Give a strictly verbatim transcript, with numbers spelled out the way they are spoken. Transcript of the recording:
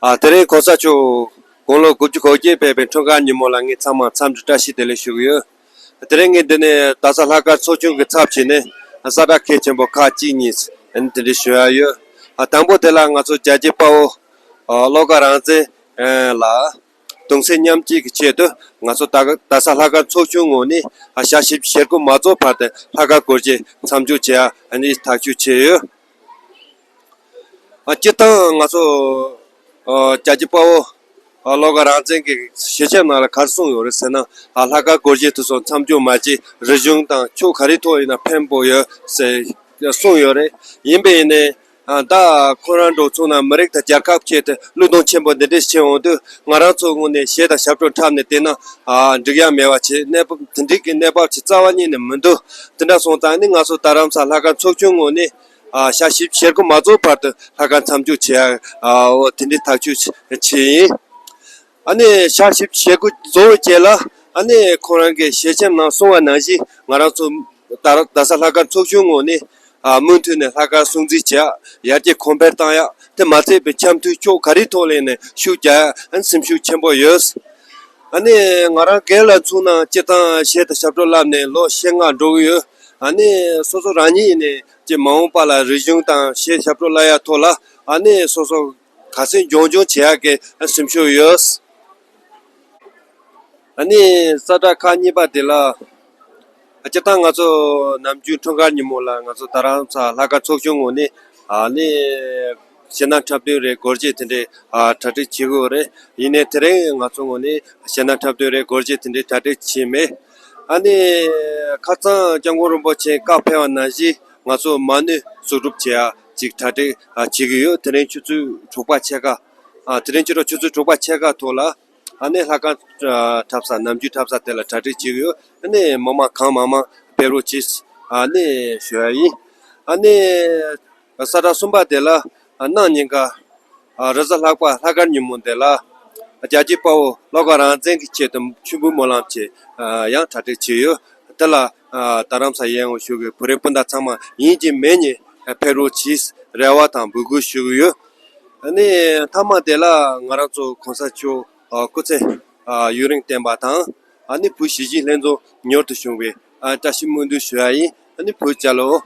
ཨ། དེ་རིང་གོང་ས་མཆོག་དགུང་ལོ་དགུ་བཅུ་གོ་བརྒྱད་ཕེབས་པའི་འཁྲུངས་སྐར་ཉིན་མོ་ལ་ངས་ཚང་མ་འཚམས་འདྲི་བཀྲ་ཤིས་བདེ་ལེགས་ཞུ་གི་ཡོད། དེ་རིང་ངས་འདི་ནས་རྡ་ས་ལྷག་དཀར་ཚོགས་ཆུང་གི་ཚབ་བྱས་ནས་གསལ་བསྒྲགས་གལ་ཆེན་པོ་ཁག་གཅིག་གཉིས་དེ་འདྲ་ཞུ་ཡ་ཡོད། ཨ། དང་པོ་དེ་ལ་ང་ཚོ་རྒྱལ་གཅེས་དཔའ་བོ་ཨ་བློ་དགའ་རང་བཙན་ལགས་གདུང་སེམས་མཉམ་སྐྱེད་ཀྱི་ཆེད་དུ་ང་ཚོ་ད་ག་རྡ་ས་ལྷག་དཀར་ཚོགས་ཆུང་ངོས་ནས་ཨ་ཞག་བཞི་བཅུ་ཞེ་དགུ་མ་རྫོགས་བར་དུ་ལྷག་དཀར་སྒོར་གཞས་མཚམས་འཇོག་བྱེད་ཡ་ཨ་ནི་ཐག་གཅོད་བྱས་ཡོད། ཨ། སྤྱིར་བཏང་ང་ཚོ་ཨ་རྒྱལ་གཅེས་དཔའ་བོ་ཨ་བློ་དགའ་རང་བཙན་གྱི་ཞལ་ཆེམས་ནང་ལ་ག་རེ་གསུངས་ཡོད་རེད་ཟེར་ན། ཨ། ལྷག་དཀར་སྒོར་གཞས་དེ་ཚོ་མཚམས་འཇོག་མ་བྱེད་རིག་གཞུང་དང་ཕྱོགས་ག་རེའི་ཐོག་ཡིན་ན་ཕན་པོ་ཡོད་ཟེར་གསུངས་ཡོད་རེད། ཡིན་པས་ཡིན་ནའི་ཨ་ད་ཁོ་རང་འགྲོ་ཚུགས་ན་མི་རིགས་དང་རྒྱལ་ཁབ་ཆེད་དུ་བློས་གཏོང་ཆེན་པོ་འདི་འདྲས་བྱེད་འོང་དུས་ང་རང་ཚོ་ངོས་ནས་གཞས་དང་ཞབས་བྲོ་འཁྲབ་ནས་བསྡད་ན་ཨ་འགྲིག་ཡ་མེད་པ་བྱས། གནས་བབ་དེ་འདྲས་ཀྱི་གནས་བབ་ཅིག་རྩ་བ་ཉིད་ནས་མི་འདུག་དེ་འདྲ་སོང་ཙང་ནི་ང་ཚོ་རྡ་རམ་ས་ལྷག་དཀར་ཚོགས་ཆུང་ངོས་ནས་ཨ་ཞག་བཞི་བཅུ་ཞེ་དགུ་མ་རྫོགས་བར་དུ་ལྷག་དཀར་མཚམས་འཇོག་བྱེད་ཡ་ཨ་འོ་དེ་འདྲའི་ཐག་གཅོད་བྱས་ཡིན། ཨ་ནི་ཞག་བཞི་བཅུ་ཞེ་དགུ་རྫོགས་པའི་རྗེས་ལ་ཨ་ནི་ཁོ་རང་གི་ཞལ་ཆེམས་ནང་གསུངས་པ་ནང་བཞིན་ང་རང་ཚོ་རྡ་རྡ་ས་ལྷག་དཀར་ཚོགས་ཆུང་ངོས་ནས་ཨ་མུ་མཐུད་ནས་ལྷག་དཀར་སྲུང་བརྩི་བྱེད་ཡ། ཡར་རྒྱས་གོང་འཕེལ་བཏང་ཡ། དེ་མ་ཚད་པའི་འཆམ་མཐུན་ཕྱོགས་ག་རེའི་ཐོག་ལ་ཡིན་ནའི་ཤུགས་རྒྱག་ཡ་ཨ་ནི་སེམས་ཤུགས་ཆེན་པོ་ཡོད། ཨ་ནི་ང་རང་སྒེར་ལ་མཚོན་ན་སྤྱིར་བཏང་གཞས་དང་ཞབས་བྲོ་བསླབ་ནས་ལོ་ཕྱེད་ལྔ་འགྲོ་གི་ཡོད། ཨ་ནི་སོ་སོ་རང་ཉིད་ཡིན་ནའི་ཅིག་མ་འོངས་པ་ལ་རིག་གཞུང་དང་གཞས་ཞབས་བྲོ་བསླབ་ཡ་ཐོག་ལ་ཨ་ནི་སོ་སོ་ག་ཚོད་མགྱོགས་མགྱོགས་བྱེད་ཡག་གི་སེམས་ཤུགས་ཡོད། ཨ་ནི་གསལ་བསྒྲགས་ཁག་གཉིས་པ་དེ་ལ་སྤྱིར་བཏང་ང་ཚོ་ནམ་རྒྱུན་འཁྲུངས་སྐར་ཉིན་མོ་ལ་ང་ཚོ་རྡ་རམ་ས་ལྷག་དཀར་ཚོགས་ཆུང་ངོས་ནས་ཨ་ནི་གཞས་སྣ་འཁྲབ་སྟོན་རེད། སྒོར་གཞས་དེ་འདྲའི་ཨ་གྲ་སྒྲིག་བྱེད་དགོས་རེད། ཡིན་ནའི་དེ་རིང་ང་ཚོ་ངོས་ནས་གཞས་སྣ་འཁྲབ་སྟོན་རེད། སྒོར་གཞས་དེ་འདྲའི་གྲ་སྒྲིག་བྱས་མེད། ཨ་ནི་ཁ་སང་སྐྱབས་མགོན་རིན་པོ་ཆེ་བཀའ་ཕེབས་པ་ནང་བཞིན་ང་ཚོ་མ་ཎི་གསོག་སྒྲུབ་བྱེད་ཡ་ཅིག་གྲ་སྒྲིག་ཨ་བྱེད་ཀྱི་ཡོད། དེ་རིང་ཆུ་ཚོད་དྲུག་པ་ཕྱེད་ཀ་ཨ་དེ་རིང་ཕྱི་དྲོ་ཆུ་ཚོད་དྲུག་པ་ཕྱེད་ཀ་ཐོག་ལ་ཨ་ནི་ལྷག་དཀར་ཨ་འཁྲབ་ས་ནམ་རྒྱུན་འཁྲབ་ས་དེ་ལ་གྲ་སྒྲིག་བྱེད་ཀྱི་ཡོད། ཨ་ནི་མི་མང་གང་མང་མང་ཕེབས་རོགས་གྱིས་ཨ་ནི་ཞུ་ཡ་ཡིན། ཨ་ནི་གསལ་བསྒྲགས་གསུམ་པ་དེ་ལ་ཨ་གནངས་ཉིན་ཀ་ཨ་རེས་གཟའ་ལྷག་པ་ལྷག་དཀར་ཉིན་མོ་དེ་ལ་རྒྱལ་གཅེས་དཔའ་བོ་བློ་དགའ་རང་བཙན་གྱི་ཆེད་དུ་མཆོད་འབུལ་སྨོན་ལམ་ཅིག་ཨ་ཡང་གྲ་སྒྲིག་བྱས་ཡོད། དེ་ལ་ཨ་རྡ་རམ་ས་ཡུལ་དབང་ཞུ་གི་བོད་རིགས་སྤུན་ཟླ་ཚང་མ་ཡིན་གཅིག་མིན་གཉིས་ཕེབས་རོགས་གྱིས་རེ་བ་དང་འབོད་སྐུལ་ཞུ་གི་ཡོད། ཨ་ནི་མཐའ་མ་དེ་ལ་ང་རང་ཚོ་གོང་ས་མཆོག་ཨ་སྐུ་ཚེ་ཨ་ཡུན་རིང་བརྟན་པ་དང་ཨ་ནི་བོད་གཞིས་བྱེས་ལྷན་འཛོམས་མྱུར་དུ་བྱུང་བའི་ཨ་བཀྲ་ཤིས་སྨོན་འདུན་ཞུ་ཡ་ཡིན། ཨ་ནི་བོད་རྒྱལ་ལོ།